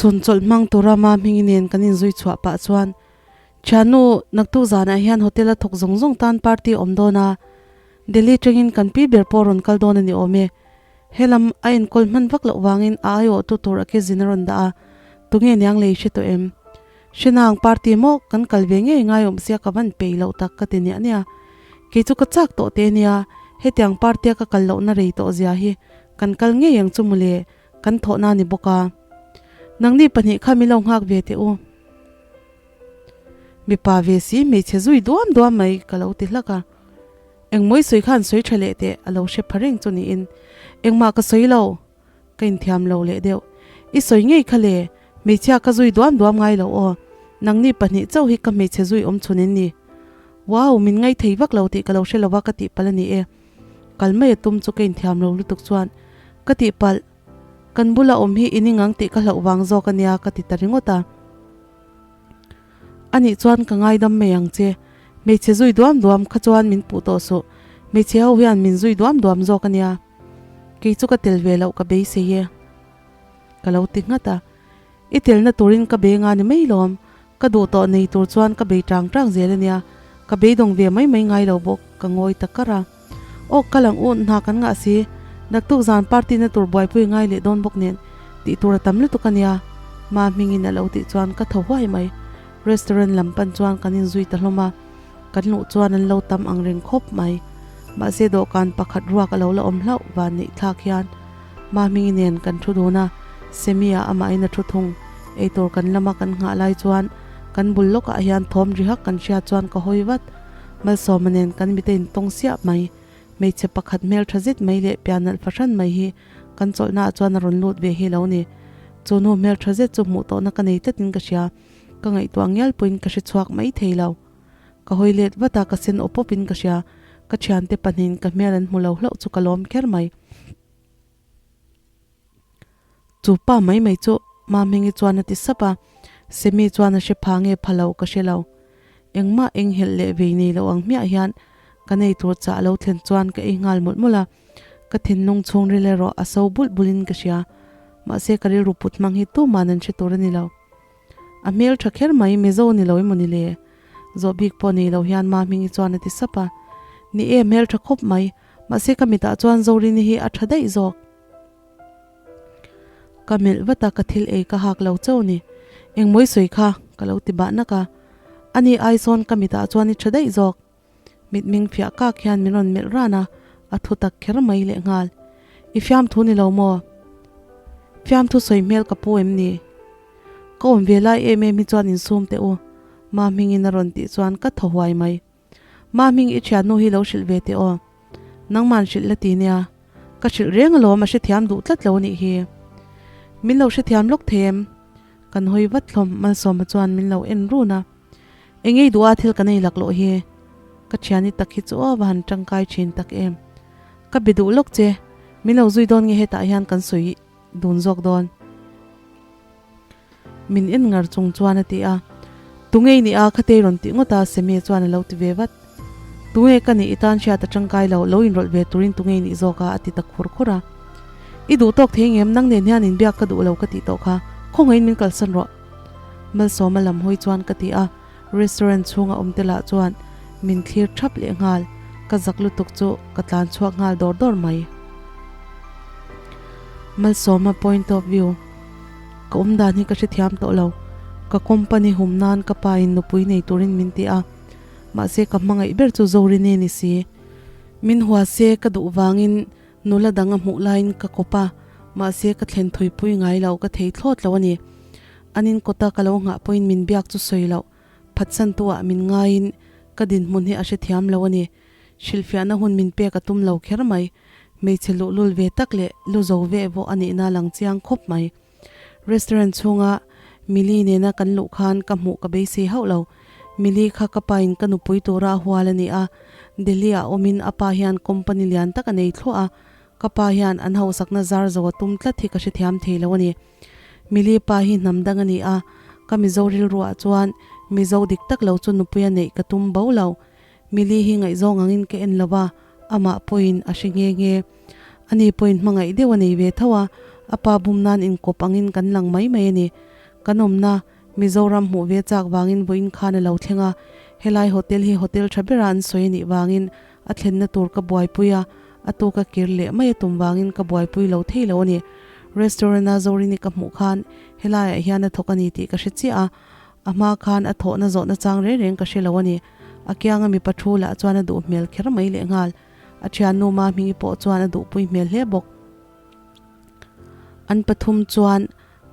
Chhun chawlh hmang tura ma hmingi nen kan inzui chhuah pah chuan, Thiannu, naktuk zanah hian hotel a thawk zawng zawng tan party a awm dawn a, Delhi tangin kan pi ber pawh rawn kal dawn a ni awm e. Helam a enkawl hman vak loh vangin a aiawhtu tur a ke zin a rawn dah a, tunge niang lei hre tawh em? Hrenang party maw kan kal ve ngei ngai awm sia ka van peih loh tak ka ti niah nia. Kei chu ka chak tawh te nia, hetiang party a ka kal lohna rei tawh zia hi kan kal ngei ang chu mawle, kan thawhna ni bawk a. Nangni pahnih kha min lo nghak ve teh u. Mipa ve si hmeichhe zui duam duam mai ka lo ti hlak a. Engmawi sawi khan sawi tha leh teh a lo hre pha reng chu niin engmah ka sawi lo. Ka inthiam lo leh deuh. I sawi ngei kha le, hmeichhia ka zui duam duam ngai lo aw. Nangni pahnih chauh hi ka hmeichhe zui awm chhun in ni. Wow, min ngai thei vak lo tih ka lo hre lo va ka tih palh a ni e. Kal mai a tum chu ka inthiam lo lutuk chuan ka tih palh. Kan bula awm hi i ning ang tih ka hlauh vang zawk a nia ka ti ta ringawt a. A nih chuan ka ngaidam mai ang che. Hmeichhe zui duam duam kha chuan min puh tawh suh. Hmeichhe ho hian min zui duam duam zawk a nia. Kei chu ka tel ve loh ka beisei e. Ka lo ti nghat a. I telna turin ka bei nga ni mai lawm. Ka duh tawh nei tur chuan ka bei tang tang zel a nia. Ka beidawng ve mai mai ngai lo bawk, ka ngawi ta kar a. Aw kal ang u, hna kan ngah si. Naktuk zan party na tur buaipui ngai leh dawn bawk nen tih tur a tam lutuk a nia. Ma hmingin a lo tih chuan ka tho huai mai. Restaurant lam pan chuan kan inzui ta hlawm a. Kan luh chuan an lo tam ang reng khawp mai. Mahse dawhkan pakhat ruak a lo la awm hlauh van neih thlak hian Mahmingi nen kan thu dun a, Semi-a amahin a thu thung. Eitur kan lama kan nghah lai chuan kan bul lawkah hian thawm ri hak kan hriat chuan ka hawi vat. Malsawma nen kan mite intawng siah mai. Hmeichhe pakhat hmel tha zet mai leh pian nalh fahran mai hi kan chawlhnaah chuan a rawn lut ve hi lo ni. Chu nu hmel tha zet chu hmuh tawhna ka nei tlatin ka hria. Ka ngaihtuah ngial pawhin ka hre chhuak mai thei lo. Ka hawi let vat a, ka sen awp awpin ka hria. Ka thiante pahnihin ka hmel an hmu lo hlauh chu ka lawm kher mai. Chu pa mai mai chu Mahmingi chuan a ti sap a, Semi chuan a hre pha nge pha lo ka hre lo. Engmah enghelh leh vei nei lo ang hmiah hian ka nei tur chah a lo thlen chuan ka ei nghal mawlh mawlh a, ka thinlung chhungril erawh a so bulh bulhin ka hria. Mahse ka rilru put hmang hi tuman an hre tur a ni lo. A hmel tha kher mai, Mizo ni lo emaw ni le? Zawh bik pawh nei lo hian Mahmingi chuan a ti sap a. Ni e, hmel tha khawp mai, mahse ka mitah chuan Zorini hi a tha daih zawk. Ka melh vat a, ka thil ei ka hak lo chauh ni. Engmawi sawi kha? Ka lo ti bah nak a. Ani ai sawn ka mitah chuan i tha daih zawk. Mitming fiah kak hian min rawn melh ran a, a thu tak kher mai leh nghal. I fiamthu ni lo maw? Fiamthu sawi hmel ka pu em ni? Ka awm ve lai em em hi chuan insum teh u, Ma hmingin a rawn tih chuan ka thaw huai mai. Ma hming i thiannu hi lo hrilh ve teh aw. Nangman hrilh la ti nia. Ka hrilh reng alawm a hrethiam duh tlat lo a nih hi. Min lo hrethiam lawk thei em? Kan hawi vat hlawm, Malsawma chuan min lo en run a. Engei duh a thil kan ei laklawh hi? Ka thiani tak hi chu aw va han tangkai thin tak em. Ka be duh lawk che, min lo zui dawn nge hetah hian kan sawi dun zawk dawn. Min en ngar chung chuan a ti a. Tungei ni a khatei rawn tih ngawt a Semi chuan a lo ti ve vat. Tunge ka nih i tan hriat a tangkai lo, lo inrawlh ve turin tungei nih zawk a a ti ta khur khur a. I duh tawk thei ngem, nang nen hian inbiak ka duh lo ka tih tawh kha, khawngaihin min kalsan rawh. Malsawma lam hawi chuan ka ti a, restaurant chhunga awm te lah chuan min thlir thap leh nghal, ka zak lutuk chu ka tlan chhuak nghal dawr dawr mai. Malsawma point of view, Ka awm dan hi ka hrethiam tawh lo, ka company hum nan ka pa in nupui nei turin min ti a, mahse ka hmangaih ber chu Zorini ni si. Min hua se ka duh vangin Nula dang a hmuh laiin ka kawp a, mahse ka thlen thuipui ngai lo, ka thei thlawt lo a ni. An in kawta ka lo nghah pawhin min biak chu sawi loh, phatsantu ah min ngaiin ka dinhmun hi a hrethiam lo a ni. Hrilhfiahna hun min pek a tum lo kher mai. Hmeichhe luhlul ve tak leh lu zo veh vawh a nihna lang chiang khawp mai. Restaurant chhunga Millie nena kan luh khan ka hmuh ka beisei hauh lo. Millie kha ka pain ka nupui tura a hual a ni a, Delhi-ah awmin a pa hian company lian tak a nei thluah a, ka pa hian an hausakna zar zo a tum tlat hi ka hrethiam thei lo a ni. Millie pa hi hnam dang a ni a, ka Mizo rilruah chuan Mizo dik tak lo chu nupui a neih ka tum bo lo. Millie hi ngaihzawng angin ka en lo a, amah pawhin a hre nghe nghe. Ani pawhin hmangaih deuh a nei ve tho a, a pa bum nan inkawp angin kan lang mai mai a ni. Kan awmna Mizoram hmuh ve chak vangin vawiin khan a lo thleng a, helai hotel hi hotel tha bera an sawi a nih vangin a thlenna tur ka buaipui a, a tuka kir leh mai a tum vangin ka buaipui lo thei lo a ni. Restaurant a Zorini ka hmuh khan helaiah hian a thawk a ni tih ka hre chiah a, a hma khan a thawhna zawhna chang reng reng ka hre lo a ni. A kianga mipa thu lah chuan a duh hmel kher mai lehnghal. A thiannu Mahmingi pawh chuan a duhpui hmel hle bawk. An pathum chuan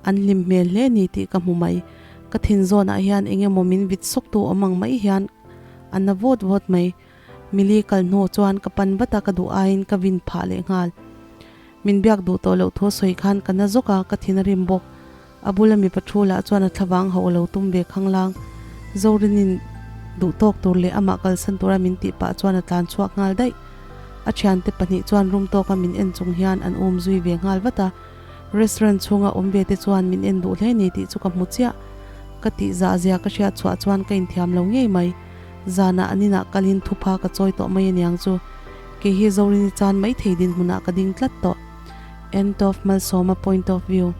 an hlim hmel hle ni tih ka hmu mai. Ka thin zawnah hian eng emaw min vit sawk tu awm ang mai hian a na vawt vawt mai. Mili kal hnu chuan ka pan vat a, ka duh aiin ka vin phah leh nghal. Min biak duh tawh loh thu a sawi khan ka na zawk a, ka thin a rim bawk. A bula mipa thu lah chuan a thlavang hauh a lo tum ve khanglang. Zorinin duh tawk tur leh amah kalsan tura min tih pah chuan a tlan chhuak nghal daih. A thiante pahnih chuan room tawka min en chung hian an um zui ve nghal vat a. Restaurant chhunga awm ve te chuan min en duh hle ni tih chu ka hmu chiah. Ka tih zah zia ka hriat chhuah chuan ka inthiam lo ngei mai. Zanah an inah kalin thupha ka chawi tawh mai aniang chu. Kei hi Zorini chan mai thei dinhmunah ka ding tlat tawh. End of Malsawma point of view.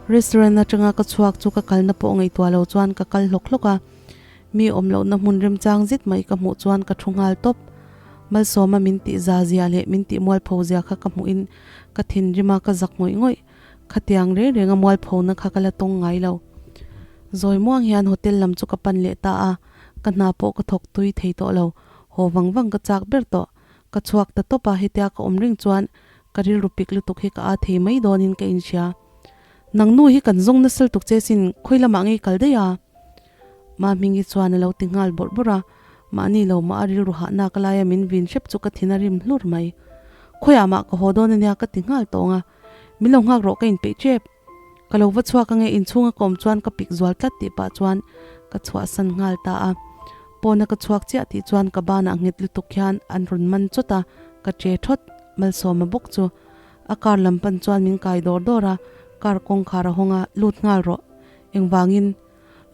Restaurant atanga ka chhuak chu ka kalna pawh ngaihtuah lo chuan ka kal hlawk hlawk a, mi awm lohna hmun remchang zet mai ka hmuh chuan ka thu nghal tawp. Malsawma min tih za zia leh min tih mualpho zia kha ka hmuhin ka thinrim a, ka zak ngawih ngawih. Khatiang reng renga mualphona kha ka la tawng ngai lo. Zawi muang hian hotel lam chu ka pan leh ta a, ka hna pawh ka thawk tui thei tawh lo, haw vang vang ka chak ber tawh. Ka chhuak ta tawp a, hetia ka awm reng chuan ka rilru pik lutuk hi ka aa thei mai dawnin ka inhria. Nang nu hi kan zawng nasal tuk che sin, khawi lamah ngei kal daih a? Mahmingi chuan a lo ti nghal bawrh bawrh a, mahni lo mah a rilru hahnak laia min vin hrep chu ka thin a rim hlur mai. Khawiah mah ka haw dawn ania ka ti nghal tawng a, min lo nghak rawh ka inpeih tep. Ka lo va chhuak ange inchhunga ka awm chuan ka pik zual tlat tih pah chuan ka chhuahsan nghal ta a. Pawna ka chhuak chiah tih chuan ka banah nghet lutuk hian an rawn man chawt a, ka che thawt. Malsawma bawk chu a car lam pan chuan min kai dawr dawr a, car kawngkhar a hawng a, lut nghal rawh. Engvangin?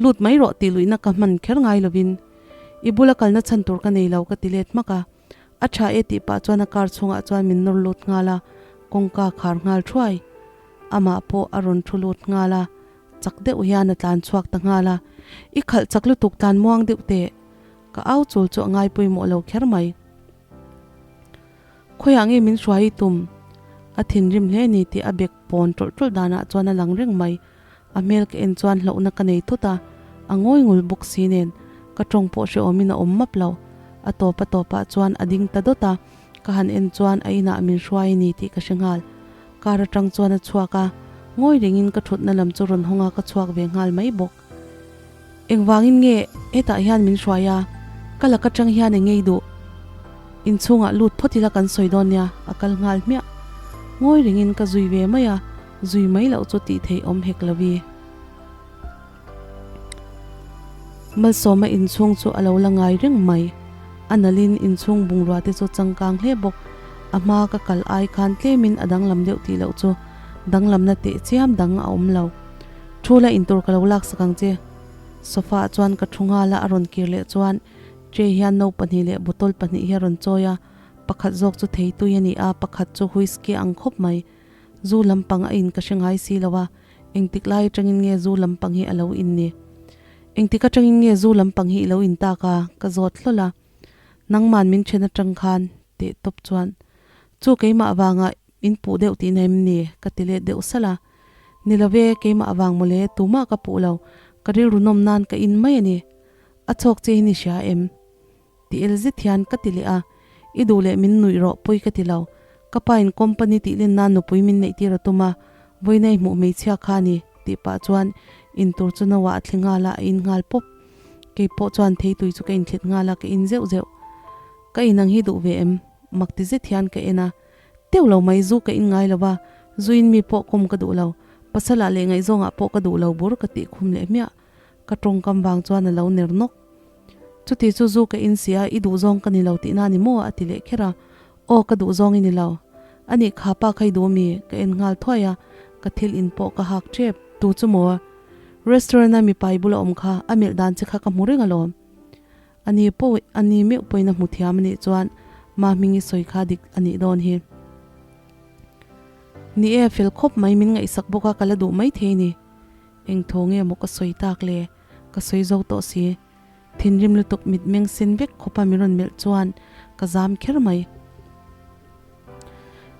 Lut mai rawh tih luihna ka hman kher ngai lovin i bula kalna chhan tur ka nei lo ka ti let hmak a. A tha e tih pah chuan a car chhungah chuan min nawr lut nghal a, kawngka khar nghal thuai. Amah pawh a rawn thu lut nghal a, chak deuh hian a tlan chhuak ta nghal a, I khalh chak lutuk tlan muang deuh teh. Ka au chul chu a ngai pawimawh lo kher mai. Khawiah nge min hruai i tum? A thinrim hle ni tih a bek pawn tawlh tawlh danah chuan a lang reng mai. A hmel ka en chuan hlauhna ka nei thut a, a ngawi ngul bawk si nen ka tawng pawh hrehawmin a awm map lo. A tawp a tawpah chuan a ding ta dawt a, ka han en chuan a inah min hruai a ni tih ka hre nghal. Car atang chuan a chhuak a, ngawi rengin ka thutna lam chu rawn hawng a ka chhuak ve nghal mai bawk. Engvangin nge hetah hian min hruai a, ka lak atang hian eng ngei duh? Inchhungah lut phawt ila kan sawi dawn nia, a kal nghal hmiah. Ngawi rengin ka zui ve mai a, zui mai loh chu tih theih awm hek lo i. Malsawma inchhung chu a lo la ngai reng mai. A nalhin inchhung bungrua te chu changkang hle bawk. A hma ka kal ai khan tlemin a danglam deuh tih loh chu danglamna teh chiam dang a awm lo. Thu la intur ka lo laksak ang che. Sofa ah chuan ka thu nghal a, a rawn kir leh chuan tray hian no pahnih leh bottle pahnih hi a rawn chawi a, pakhat zawk chu theitui a ni a, pakhat chu whisky a ang khawp mai. Zu lampang a in ka hre ngai si lo a, engtik lai atangin nge zu lampang hi a lo in ni? Engtik atangin nge zu lampang hi i lo in tak a? Ka zawt hlawl a. Nangman min then atang khan teh tawp chuan chu keimah vanga in puh deuh tihna em ni? Ka ti let deuh salh a. Ni lo ve, keimah avang mawle, tumah ka puh lo, ka rilru nawm nan ka in mai a ni. A chhawk che hi ni hria em? Ti el zet hian ka ti leh a, I duh leh min nuih rawh pawi ka ti lo. Ka pa in company tih len nan nupui min neih tir a tum a, vawiina i hmuh hmeichhia kha a ni, tih pah chuan in tur chu no ah a thli nghal a, a in nghal pawp. Kei pawh chuan theitui chu ka inthlit nghal a, ka in zeuh zeuh. Ka in ang hi duh ve em? Mak ti zet hian ka en a, Teuh lo mai zu ka in ngai lo va, zu in mi pawh kawm ka duh lo, pasalah leh ngaihzawngah pawh ka duh lo bur ka tih khum leh hmiah. Ka tawngkam vang chuan a lo ner nawk. Chuti chu zu ka in si a, i duhzawng ka ni lo tihna ni maw? a ti leh kher a. Aw ka duhzawng i ni lo. A nih kha pa kha i duh mi? Ka en nghal thuai a, ka thil in pawh ka hak tep. Tu chu maw? Restaurant a mipa i bula awm kha, a melh dan che kha ka hmu reng alawm. A ni pawh a ni meuh pawhin a hmu thiam a nih chuan Mahmingi sawi kha dik a nih dawn hi. Ni e, fel khawp mai min ngaihsak bawk a ka la duh maithei ni. Eng thaw nge maw ka sawi tak le? Ka sawi zo tawh si. Thinrim lutuk mitmeng sen vek khawpa min rawn melh chuan ka zam kher mai.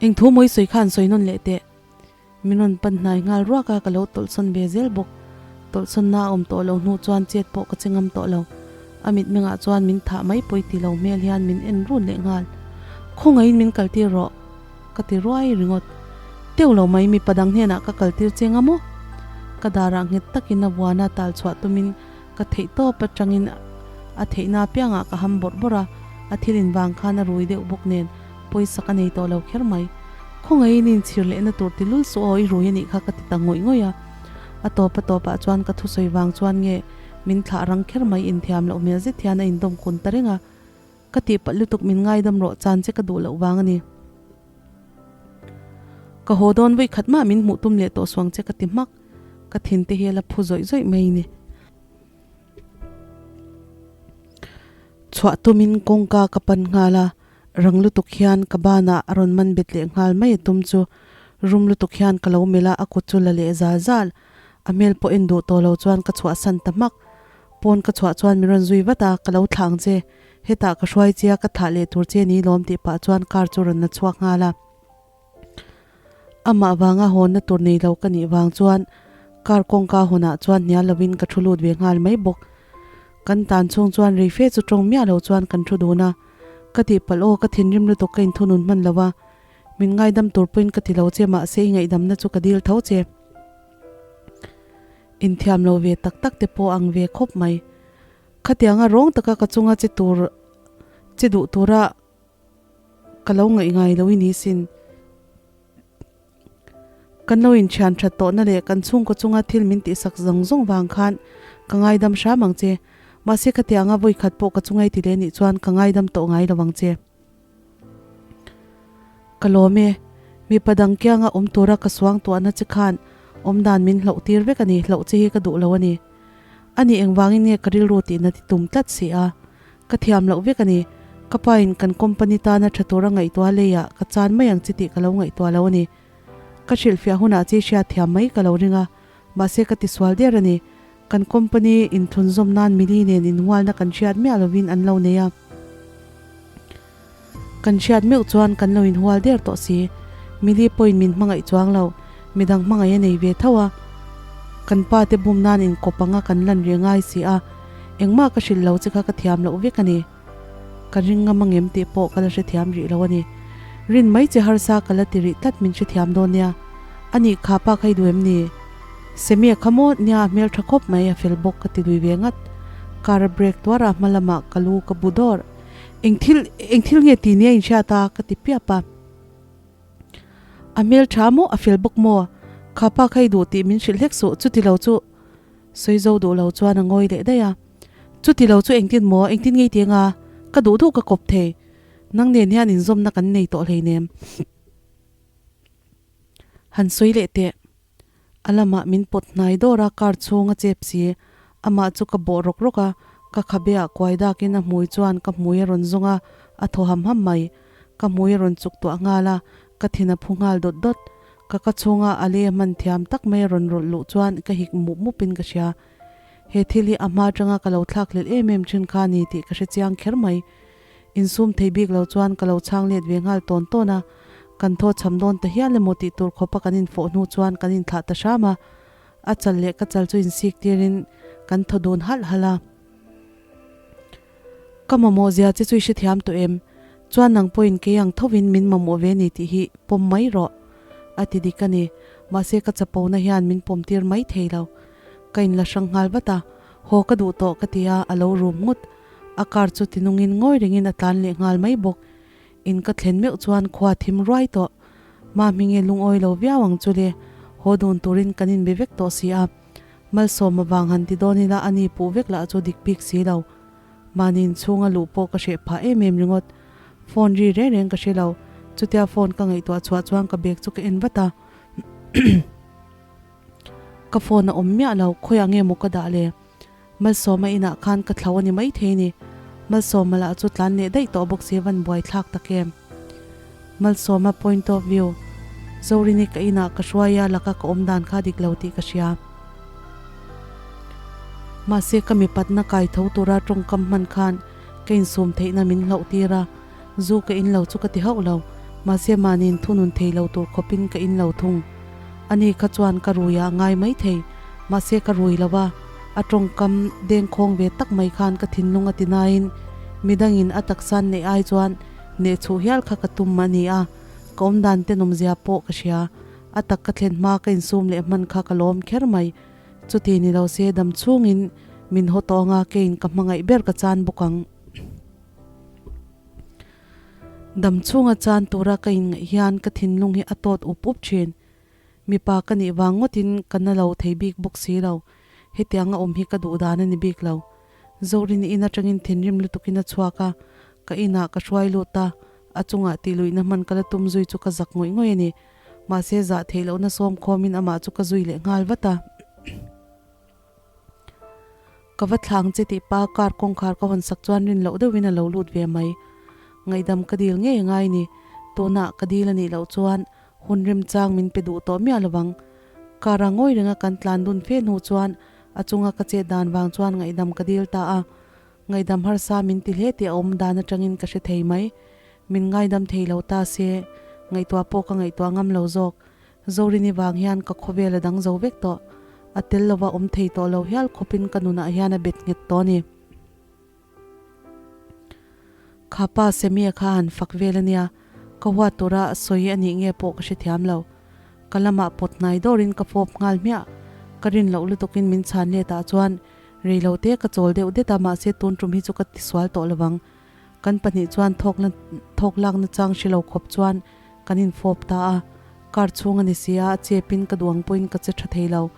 Eng thu mawi sawi kha an sawi nawn leh teh. Min rawn pan hnai nghal ruak a, ka lo tawlhsawn ve zel bawk. Tawlhsawnna a awm tawh lo hnu chuan chet pawh ka che ngam tawh lo. A mitmengah chuan min thah mai pawi ti lo hmel hian min en run leh nghal. Khawngaihin min kaltir rawh. Ka ti ruai ringawt. Teuh lo mai mipa dang hnenah ka kaltir che nga maw? Ka darah nghet takin a vuana tal chhuah tumin ka theih tawp atangin a theihna apiangah ka ham bawrh bawrh a, a thil invang khan a rui deuh bawk nen pawisa ka nei tawh lo kher mai. Khawngaihin inchhir lehna tur ti lul suh aw i rui anih kha ka ti ta ngawih ngawih a. A tawp a tawpah chuan ka thusawi vang chuan nge min thlah rang kher mai inthiam loh hmel zet hian a indawm kun ta reng a. Ka tihpalh lutuk min ngaidam rawh chan che ka duh loh vang a ni. Ka haw dawn vawi khat mah min hmuh tum leh tawh suang che ka ti hmak. Ka thin te hi a la phu zawih zawih mai ni. Chhuah tumin kawngka ka pan nghal a, rang lutuk hian ka banah a rawn man bet leh nghal mai a tum chu rum lutuk hian ka lo melh a, a kut chu la leh zal zal. A hmel pawh en duh tawh lo chuan ka chhuahsan ta hmak. Pawn ka chhuah chuan min rawn zui vat a, ka lo thlah ang che. Hetah ka hruai che a, ka thlah leh tur che ni lawm tih pah chuan car chu rawn la chhuak nghal a. Amah vanga hawnna tur nei lo ka nih vang chuan car kawngka hawnah chuan hnial lovin ka thu lut ve nghal mai bawk. Kan tan chhung chuan rei fe chu tawng miah lo chuan kan thu dun a. Ka tihpalh aw, ka thinrim lutuk ka inthunun hman lo a. Min ngaidam tur pawhin ka ti lo che mahse i ngaihdamna chu ka dil tho che. Inthiam lo ve tak tak te pawh ang ve khawp mai. Khatianga rawng taka ka chunga che tur che duh tura ka lo ngaih ngai lo i ni sin. Kan lo inthian that tawhna leh kan chhungkaw chunga thil min tihsak zawng zawng vang khan ka ngaidam hram ang che. Mahse khatianga vawikhat pawh ka chungai ti leh nih chuan ka ngaidam tawh ngai lo ang che. Ka lawm e, mipa dang kianga awm tura ka suang tuahna che khan awmdan min hlauh tir vek a ni, hlauh che hi ka duh lo a ni. Ani engvangin nge ka rilru tihna ti tum tlat si a, ka thiam loh vek a ni. Ka pain kan company tana tha tura ngaihtuah leiah ka chan mai ang chi tih ka lo ngaihtuah lo a ni. Ka hrilhfiah hunah chi hriat thiam mai ka lo ring a, mahse ka tisual der a ni. Kan company inthunzawm nan mili nen inhualna kan hriat miah lovin an lo nei a. Kan hriat meuh chuan kan lo inhual der tawh si. Mili pawhin min hmangaih chuang lo, midang hmangaih a nei ve tho a. Kan pa te bum nan inkawp anga kan lan rih ngai si a, engmah ka hrilh lo che kha ka thiam loh vek a ni. Ka ring ngam angem tih pawh ka la hrethiam rih lo a ni. Rin mai che harsa ka la ti rih tlat min hrethiam dawn nia. A nih kha pa kha i duh em ni? Semia kha maw nia a hmel tha khawp mai a fel bawk ka ti lui ve ngat. Car a brake tuar a hma lamah ka lu ka bu dawr. Eng thil eng thil nge ti nia inhriat a ka ti piap a. A hmel tha maw a fel bawk maw? Kha pa kha i duh tih min hrilh hlek suh chuti lo chu sawi zo duh lo chuan a ngawi leh daih a. Chuti lo chu engtin maw engtin ngei ti anga ka duh duh ka kawp thei. Nang nen hian inzawmna kan nei tawh hleinem. Han sawi leh teh. A lamah min pawt hnai dawr a, car chhung a chep si. Amah chu ka bawh rawk rawk a, ka khabe ah kuai dakin a hmui chuan ka hmui a rawn zawng a, a thaw ham ham mai. Ka hmui a rawn chuk tuah nghal a, ka thin a phu nghal dawt dawt. Ka ka chhunga a lei a hman thiam tak mai a rawn rawlh luh chuan ka hik mup mup in ka hria. He thil hi a hma atanga ka lo thlak hlelh em em thin kha a ni tih ka hre chiang kher mai. Insum thei bik lo chuan ka lo chhang let ve nghal tawn tawn a, kan thaw cham dawn ta hial emaw tih tur khawpa kan infawh hnu chuan kan inthlah ta hram a, a chal leh ka chal chu insik tirin kan thaw dun halh halh a. Ka mamawh zia che chu i hrethiam tawh em? Chuan nang pawhin kei ang thovin min mamawh ve ni tih hi pawm mai rawh, a ti dik a ni. Mahse ka chapona hian min pawm tir mai thei lo. Ka inla hrang nghal vat a, haw ka duh tawh ka ti a, a lo rum nghut. A car chu tinungin ngawi rengin a tlan leh nghal mai bawk. In ka thlen meuh chuan khua thim ruai tawh. Ma hminge lungawi lo viau ang chu le, haw dun turin kan inbe vek tawh si a. Malsawm avang han ti dawn ila a ni puh vek lah chu dik bik si lo. Mahni inchhunga luh pawh ka hreh phah em em ringawt. Phone ri reng reng ka hre lo. Chutia phone ka ngaihtuah chhuah chuan ka bag chu ka en vat a. Ka phone a awm miah lo, khawiah nge maw ka dah le? Malsawma inah khan ka thlo a ni maithei ni. Malsawma lah chu tlan leh daih tawh bawk si van buai thlak tak em. Malsawma point of view. Zorini ka inah ka hruai a, laka ka awm dan kha dik lo tih ka hria. Mahse ka mipatna kai tho tura tawngkam hman khan ka insum theihna min hlauh tir a, zu ka in lo chu ka ti hauh lo, mahse mahniin thunun thei lo tur khawpin ka in lo thung. Ani kha chuan ka rui ah ngai mai thei, mahse ka rui lo a, a tawngkam dengkhawng ve tak mai khan ka thinlung a ti nain midangin a taksa neih ai chuan nehchhuh hial kha ka tum a ni a, ka awmdan tenawmzia pawh ka hria. A tak ka thlen hma ka insum leh hman kha ka lawm kher mai. Chuti ni lo se dam chhungin min haw tawh anga keiin ka hmangaih ber ka chan bawk ang. Dam chhunga chan tura ka inngaih hian ka thinlung hi a tawt up up thin. Mipa ka nih vang ngawtin ka na lo thei bik bawk si lo. Hetianga awm hi ka duh dan a ni bik lo. Zorin in atangin thinrim lutukin a chhuak a, ka inah ka hruai lut a, a chungah tihluihna hman ka la tum zui chu ka zak ngawih ngawih a ni. Mahse zah theih lohna sawm khawmin amah chu ka zui leh nghal vat a. Ka va thlang che tih pa car kawngkhar ka hawn sak chuan rin loh deuhin a lo lut ve mai. Ngaihdam ka dil ngei angai ni. Tunah ka dil a nih loh chuan hun remchang min pe duh tawh miah lovang. Car a ngawi renga kan tlan dun fe hnu chuan a chunga ka chet dan vang chuan ngaihdam ka dil ta a. Ngaihdam harsa min ti hle tih a awm dan atangin ka hre thei mai. Min ngaidam thei lo ta se, ngaihtuah pawh ka ngaihtuah ngam lo zawk. Zorini vang hian ka khawvel a dang zo vek tawh. A tel lova awm thei tawh lo hial khawpin ka nunah hian a bet nghet tawh a ni. Kha pa Semia kha han fak vel a nia, ka huat tura sawi a nih nge pawh ka hrethiam lo. Ka lamah pawt hnai dawrin ka fawp nghal hmiah. Ka rin loh lutukin min chhan let ah chuan reilote ka chawl deuh det a mahse tun tum hi chu ka tisual tawh lovang. Kan pahnih chuan thawkna thawk lakna chang hre lo khawp chuan kan infawp ta a. Car chhung a ni si a, a chepin ka duh ang pawhin ka che tha thei lo.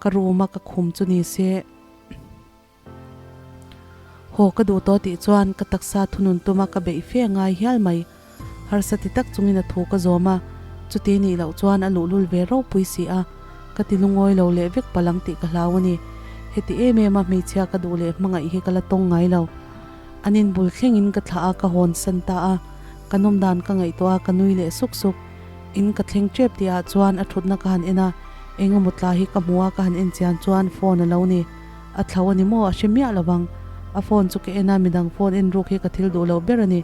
Ka room a ka khum chu ni se. Haw ka duh tawh tih chuan ka taksa thunun tuma ka beih fe ngai hial mai. Harsa ti tak chungin a thu ka zawm a, chuti nih loh chuan a luhlul ve ropui si a, ka ti lungawi lo leh vek palang tih ka hlau a ni. Heti em em a hmeichhia ka duh leh hmangaih hi ka la tawng ngai lo. An inbul thlengin ka thlah a, ka hawn san ta a, ka nawm dan ka ngaihtuah a, ka nui leh suk suk. In ka thleng tep tih ah chuan a thutna ka han en a, engemaw tla hi ka hmu a, ka han en chian chuan phone a lo ni. A thlo a ni maw? A hre miah lo vang. A phone chu ka en a, midang phone en ruk hi ka thil duh lo ber a ni.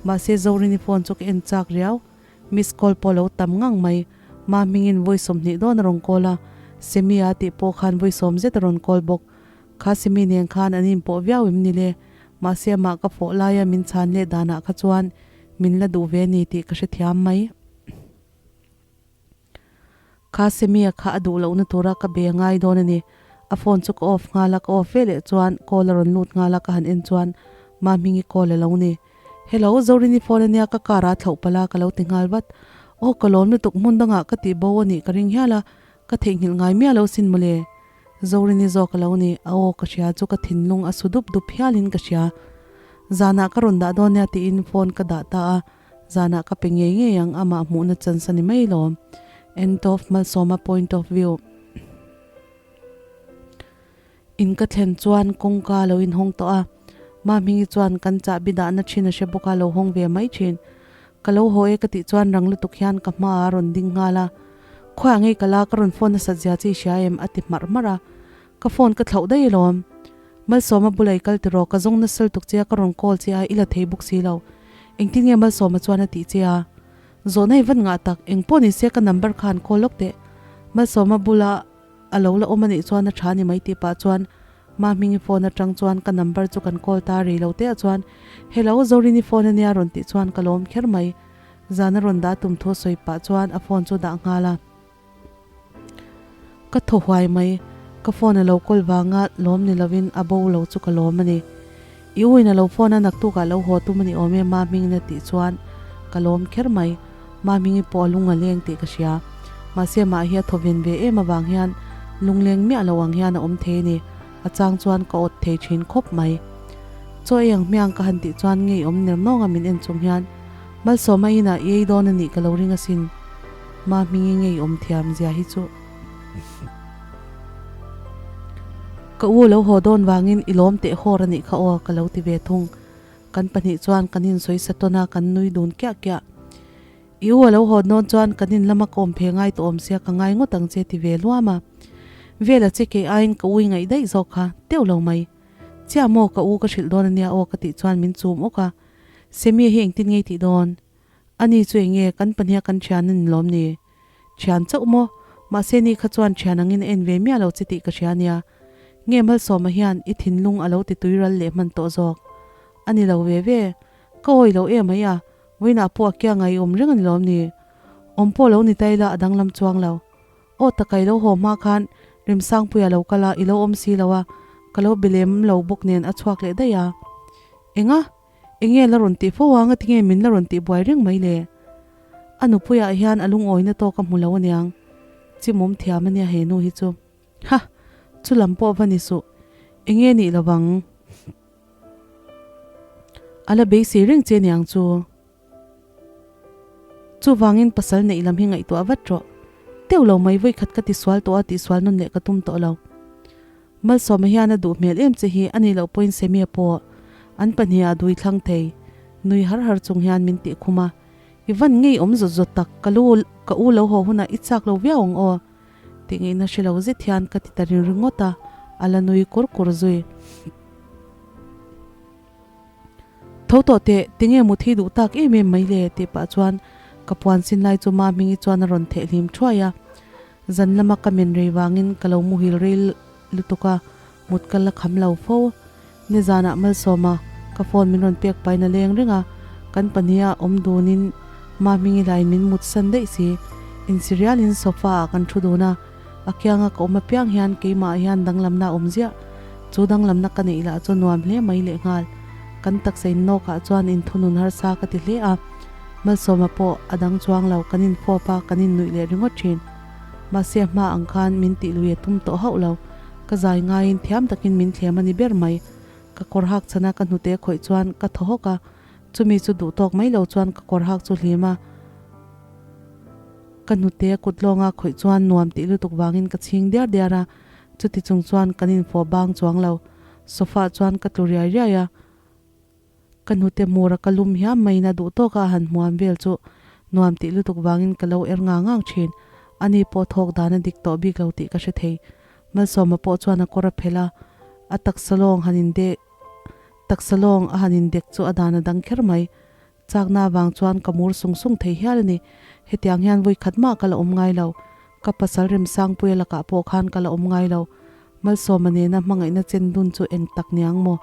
Mahse Zorini phone chu ka en chak riau. Miss call pawh lo tam ngang mai. Ma hmingin vawi 20 dawn a rawn call a, Semi-a tih pawh khan vawi sawm zet a rawn call bawk. Kha Semi nen khan an inpawh viau em ni le? Mahse amah ka fawh laia min chhan leh danah kha chuan min la duh ve ni tih ka hrethiam mai. Kha Semi-a kha a duh lohna tura ka be ngai dawn a ni. A phone chu ka off nghal a, ka off ve leh chuan call a rawn lut nghal a, ka han en chuan Mahmingi call a lo ni. Hello, Zorini phone ania ka car ah thlauh palh a ka lo ti nghal vat. Aw ka lawm lutuk hmun dangah ka tih bo a nih ka ring hial a, ka theihnghilh ngai miah lo sin mawle. Zorini zawk a lo ni, a aw ka hria chu ka thinlung a su dup dup hialin ka hria. Zanah ka rawn dah dawn nia tiin phone ka dah ta a. Zanah ka pe ngei ngei ang amah hmuhna chance a ni mai lo. End of Malsawma point of view. In ka thlen chuan kawngka lo inhawng tawh a, Mahmingi chuan kan chahbi dahna thin a hre bawk a lo hawng ve mai thin. Ka lo haw e ka tih chuan rang lutuk hian ka hmaah a rawn ding nghal a. Khawiah ngei ka la ka rawn phone nasat zia chi hria em a ti hmarh hmarh a. Ka phone ka thlauh daih alawm. Malsawma bula i kal tiraw ka zawng nasal tuk che a ka rawn call che a i la thei bawk si lo. Engtin nge Malsawma chuan a tih che a? Zawhna i van ngah tak, eng pawh ni se ka number kha han call lawk teh. Malsawma bula a lo la awm a nih chuan a tha ni mai tih pah chuan Mahmingi phone atang chuan ka number chu kan call ta rei lo teh ah chuan Hello Zorini phone ania rawn tih chuan ka lawm kher mai. Zana rawn dah tum thu sawi pah chuan a phone chu dah nghal a. Ka thaw huai mai, ka phone a lo call vanga lawm ni lovin a bo lo chu ka lawm a ni. I u in a lo phone a naktukah lo haw tum a ni awm e Mahmingin a tih chuan ka lawm kher mai. Mahmingi pawh a lung a leng tih ka hria. Mahse amah hi a thaw ven ve em avang hian lungleng miah lo ang hian a awm thei a ni. A chang chuan ka awt thei thin khawp mai. Chaw ei ang hmiang ka han tih chuan ngeiawm ner nawng a min en chung hian Malsawma inah i ei dawn a nih ka lo ring asin. Ma hmingi ngei awm thiam zia hi chu. Ka u lo haw dawn vangin i lawm teh hawr a nih kha aw ka lo ti ve thung. Kan pahnih chuan kan insawi sa tawn a, kan nui dun kiah kiah. I u a lo haw dawn chuan kan in lama ka awm phe ngai tawh awm sia ka ngai ngawt ang che ti ve luam a. Vela che kei aiin ka ui ngaih daih zawk kha teuh lo mai. Chiah maw ka u ka hrilh dawn ania aw ka tih chuan min chum awk a. Semi hi engtin ngei tih dawn? Ani chu eng nge kan pahniha kan thian a ni lawm ni? Thian chauh maw? Mahse ni kha chuan thian angin a en ve miah lo che tih ka hria ania. Nge Malsawma hian i thinlung a lo ti tui ral leh hman tawh zawk? A ni lo ve ve. Ka awi lo em mai a, vawiinah pawh a kia ngai awm reng a ni lawm ni? Awm pawh lo ni ta ila a danglam chuang lo. Aw taka i lo haw hma khan Remsangpuia lo kal a, i lo awm si lo a, ka lo be lem lo bawk nen a chhuak leh daih a. Enga? Enge la rawn tih fo a, ngatinge min la rawn tih buai reng mai le? A nupuiah hian a lungawina tawk a hmu lo aniang. Chimawm thiam ania he nu hi chu. Ha! Chu lam pawh va ni suh. Enge nih lovang? A la beisei reng che niang chu. Chuvangin pasal neih lam hi ngaihtuah vat rawh. Teuh lo mai vawi khat ka ti sual tawh a tih sual nawn leh ka tum tawh lo. Malsawma hian a duh hmel em che hi a nih loh pawhin Semia pawh an pahniha a dui thlang thei. Nui har har chung hian min tih khum a. I van ngei awm zawt zawt tak ka lu ka u lo haw hunah i chak lo viau ang aw. Tih ngaihna hre lo zet hian ka ti ta ring ringawt a, a la nui kur kur zui. Tho tawh teh, tinge mut hi duh tak em em mai le? tih pah chuan ka puan sin lai chu Mahmingi chuan a rawn theh hlim thuai a. Zan lama ka men rei vangin ka lo muhil rei lutuk a, mut ka la kham lo fo. Nizanah Malsawma ka phone min rawn pek pahin a leng reng a, kan pahniha awm dunin Mahmingi laiin min mut san daih si. Insirialin sofa ah kan thu dun a, A kianga ka awm apiang hian keimah ah hian danglamna a awm ziah. Chu danglamna ka neih lah chu nuam hle mai lehnghal. Kan taksa innawk ah chuan inthunun harsa ka ti hle a. Malsawma pawh a dang chuang lo, kan infawp a, kan innuih leh ringawt thin. Mahse a hma ang khan min tih lui a tum tawh hauh lo. Ka zai ngaiin thiam takin min thlem a ni ber mai. Ka kawr hak chhana ka hnute khawih chuan ka thaw hawk a, chumi chu duhtawk mai lo chuan ka kawr hak chu hlim a. Ka hnute kut lawnga khawih chuan nuam tih lutuk vangin ka chhing diar diar a, chuti chung chuan kan infawh bang chuang lo. Sofa ah chuan ka tlu riai riai a, ka hnute hmur a ka lum hiam maiin a duh tawk a han hmuam vel chu nuam tih lutuk vangin ka lo er ngang ngang thin. Ani pawh thawk dan a dik tawh bik lo tih ka hre thei. Malsawma pawh chuan a kawr a phelh a, a taksa lawng han indek taksa lawng a han indek chu a dan a dang kher mai. Chakna avang chuan ka mur sung sung thei hial a ni. Hetiang hian vawi khat mah ka la awm ngai lo. Ka pasal Remsangpuia lakah pawh khan ka la awm ngai lo. Malsawma nena hmangaihna chen dun chu eng tak niang maw?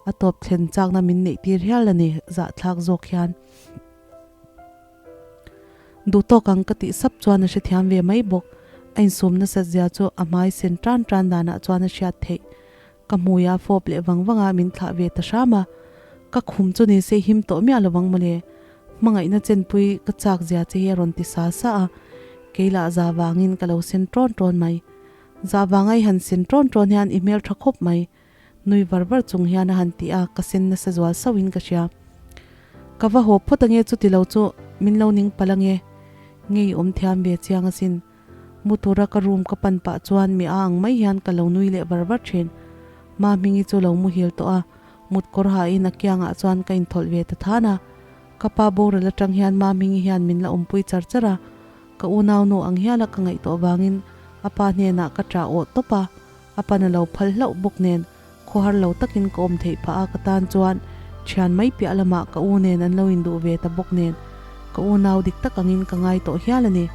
A tawp thlen chakna min neih tir hial a ni, zahthlak zawk hian. Duh tawk ang ka tih sap chuan a hrethiam ve mai bawk. A insum nasat zia chu a hmai sen tan tan danah chuan a hriat theih. Ka hmui a fawp leh vang vang a, min thlah ve ta hram a. Ka khum chu ni se him tawh miah lo vang mawle. Hmangaihna chenpui ka chak zia che hi a rawn ti sa sa a. Kei lah za vangin ka lo sen ṭawn ṭawn mai. Za vanga i han sen ṭawn ṭawn hian i hmel ṭha khawp mai. Nui var var chung hian a han ti a, ka sen nasa zual sauhin ka hria. Ka va haw phawt ange chuti lo chu min lo ning palh ange. Ngei awm thiam ve chiang asin. Mu tura ka room ka pan pah chuan mi a ang mai hian ka lo nui leh var var thin. Ma Hmingi chu lo muhil tawh a, mut kawr hain a kiangah chuan ka inthawlh ve ta than a. Ka pa boral atang hian Ma Hmingi hian min la awmpui char char a, ka unaunu ang hiala ka ngaih tawh vangin a pa hnenah ka ṭah awh tawp a, a pan a lo phal hlauh bawk nen khawhar lo takin ka awm theih phah a, ka tan chuan thian mai piah lamah ka u nen an lo induh ve ta bawk nen ka unau dik tak angin ka ngai tawh hial a ni.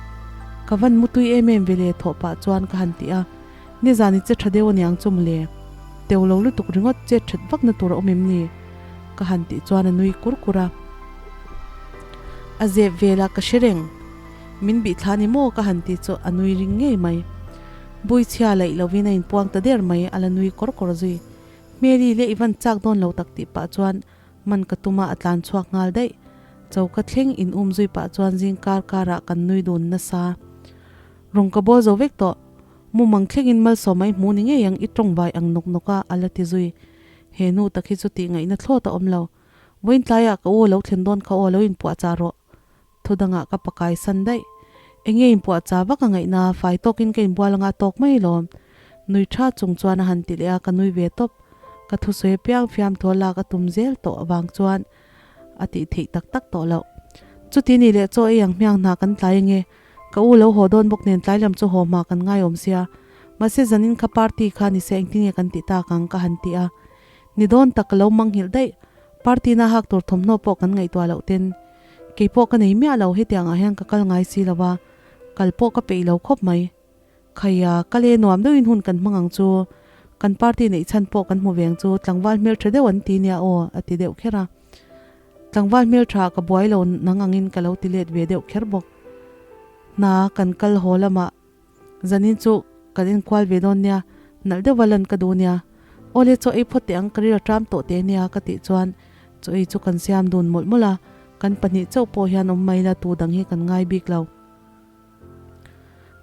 Ka van mutui em em ve le thawh pah chuan ka han ti a, nizan i che tha deuh aniang chu mawle, teu lo lutuk ringawt chet that vak na tur a awm em ni? Ka han tih chuan a nui kur kur a. A zep vel a ka hre reng, min bih thla ni maw ka han ti chu a nui ring ngei mai. Bui chhia laih lovin a inpuang ta der mai, a la nui kawr kawr zui. Hmeli leh i van chak dawn lo tak tih pah chuan man ka tum a, a tlan chhuak nghal daih. Choka thleng in um zui pah chuan zing kar karah kan nui dun nasa. Rawng ka bawl zo vek tawh. Mumang thlengin malsawm a i hmu ni ngei ang i tawng vai ang nawk nawk a, a la ti zui. He nu tak hi chu tih ngaihna thlawt a awm lo. Vawiin tlaiah ka u a lo thlen dawn kha aw lo inpuahchah rawh. Thu dangah ka pakai san daih. Enge inpuahchah vak a ngaihna, fai tawkin ka inbual anga tawk mai lawm. Nui tha chung chuan a han ti leh a, ka nui ve tawp. Ka thusawi apiang fiamthu a lak a tum zel tawh avang chuan a tih theih tak tak tawh loh. Chuti ni leh chaw ei ang hmiang hna kan tlai ange. Ka u lo haw dawn bawk nen tlai lam chu haw hma kan ngai awm sia. Mahse zanin kha party kha ni se engtin nge kan tih tak ang ka han ti a. Ni dawn tak ka lo manghilh daih. Party na hak tur thawmhnaw pawh kan ngaihtuah loh ten. Kei pawh ka nei miah lo hetiang ah hian ka kal ngai si lo a, kal pawh ka peih lo khawp mai. Khaia, kal e nuam deuhin hun kan hmang ang chu. Kan party neih chhan pawh kan hmu veng chu tlangval hmeltha deuh an ti nia aw a ti deuh kher a. Tlangval hmeltha ka buai lo nang angin ka lo ti let ve deuh kher bawk. Hna kan kal haw lamah zanin chu kan inkual ve dawn nia, nalh deuha lan ka duh nia. Awle chaw ei phawt teh ang ka ril a ṭam tawh teh nia ka tih chuan chaw ei chu kan siam dun mawlh mawlh a, kan pahnih chauh pawh hian awm mai la tu dang hi kan ngai bik lo.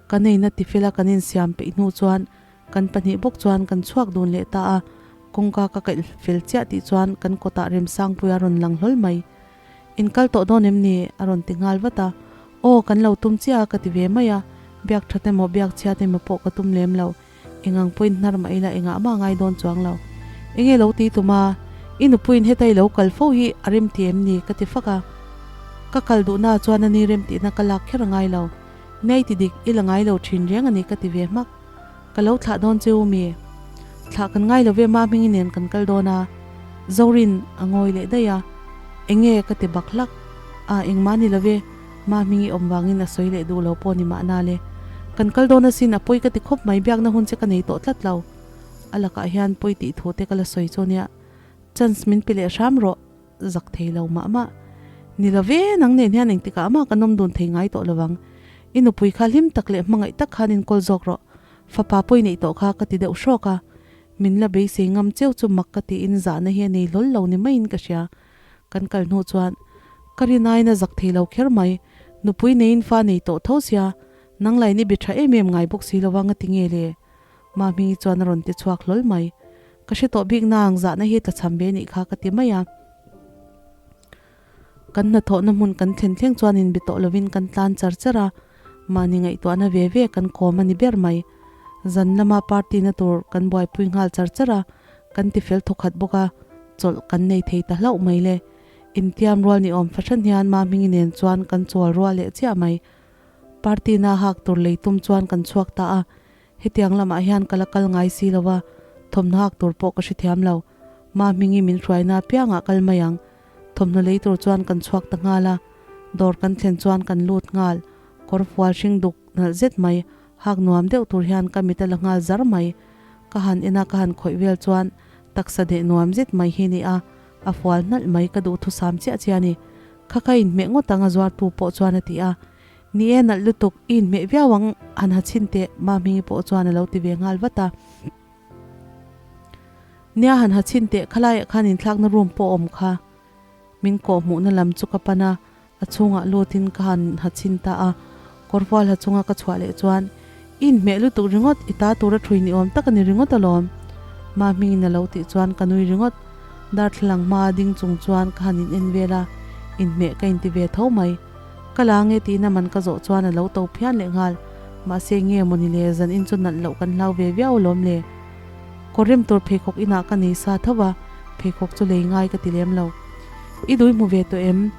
Kan eina tifela kan insiam peih hnu chuan Kan pahnih bawk chuan kan chhuak dun leh ta a, kawngka ka kaih fel chiah tih chuan kan kawtah Remsangpuia rawn lang hlawl mai. In kal tawh dawn em ni? a rawn ti nghal vat a. Aw, kan lo tum chiah a ka ti ve mai a, biak that emaw biak chhiat emaw pawh ka tum lem lo. Engang pawhin hnar mah ila engah mah ngai dawn chuang lo. Enge lo ti tum a? I nupuiin heta i lo kal fo hi a remti em ni? ka ti fak a. Ka kal duhnaah chuan ani remtihna ka lak kher a ngai lo. Nei ti dik i la ngai lo thin reng a ni ka ti ve hmak. Ka lo thlah dawn che u mi? Thlah kan ngai lo ve ma hmingi nen kan kal dawn a. Zorin a ngawi leh daih a. Enge ka ti bak hlak. A engmah ni lo ve, ma hmingi awm vangin a sawi leh duh lo pawh ni mahna le. Kan kal dawn asin a pawi ka ti khawp mai biakna hun che ka nei tawh tlat lo. A lakah hian pawi tih thu te ka la sawi chu nia. Chance min pe leh hram rawh. Zak thei lo mah mah. Ni lo ve, nang nen hian engtikah mah kan awm dun thei ngai tawh lo vang. I nupui kha hlim tak leh hmangaih tak khan inkawl zawk rawh. Fapa pawh i neih tawh kha ka ti deuh hrawk a. Min la beisei ngam cheu chu mak ka tiin zahna hi a nei hlawl lo ni maiin ka hria. Kan kal hnu chuan ka rin aiin a zak thei lo kher mai. Nupui neiin fa nei tawh tho sia, nang lain i be tha em em ngai bawk si lo vang a ti nge le? Mahmingi chuan a rawn ti chhuak hlawl mai. Ka hre tawh bik nang, zahna hi tla cham ve nih kha ka ti mai a. Kan hnathawhna hmun kan thlen thleng chuan inbe tawh lovin kan tlan char char a, mahni ngaihtuahna ve ve kan kawm a ni ber mai. Zan lama party na tur kan buaipui nghal char char a, kan ti fel thawkhat bawk a, chawlh kan nei thei ta hlauh mai le. Intiam rual ni awm fahran hian Mahmingi nen chuan kan chawl rual leh chiah mai. Party na hak tur lei tum chuan kan chhuak ta a, Hetiang lamah hian ka la kal ngai si lo a, thawmhnaw hak tur pawh ka hrethiam lo. Ma hmingi min hruaina apiangah kal mai ang. Thawmhnaw lei tur chuan kan chhuak ta nghal a, dawr kan thlen chuan kan lut nghal. Kawr fual hring duk nalh zet mai, hak nuam deuh tur hian ka mit a la nghal zar mai. Ka han en a, ka han khawih vel chuan taksa deh nuam zet mai hi ni a, a fual hnalh mai ka duhthusam chiah chiah a ni. Kha ka inhmeh ngawt ang a zuartu pawh chuan a ti a. Ni e, nalh lutuk, i inhmeh viau ang, han ha chhin teh, Mahmingi pawh chuan a lo ti ve nghal vat a. Nia, han ha chhin teh, khalaiah khan inthlakna room pawh a awm kha. Min kawh hmuhna lam chu ka pan a, a chhungah lutin ka han ha chhin ta a. Kawrfual ha chunga ka chhuah leh chuan, I inhmeh lutuk ringawt, i ta tura ṭhui ni awm tak a ni ringawt alawm, Mahmingin a lo tih chuan ka nui ringawt. Darthlalang hmaa ding chung chuan ka han in en vel a, inhmeh ka inti ve tho mai. Ka la nge tiin a man ka zawh chuan a lo to phian leh nghal. Mahse nge maw ni le, zan in chu nalh loh kan hlau ve viau alawm le. Kawr rem tur pheikhawk inah ka nei sa tho va, pheikhawk chu lei ngai ka ti lem lo. I dui hmu ve tawh em?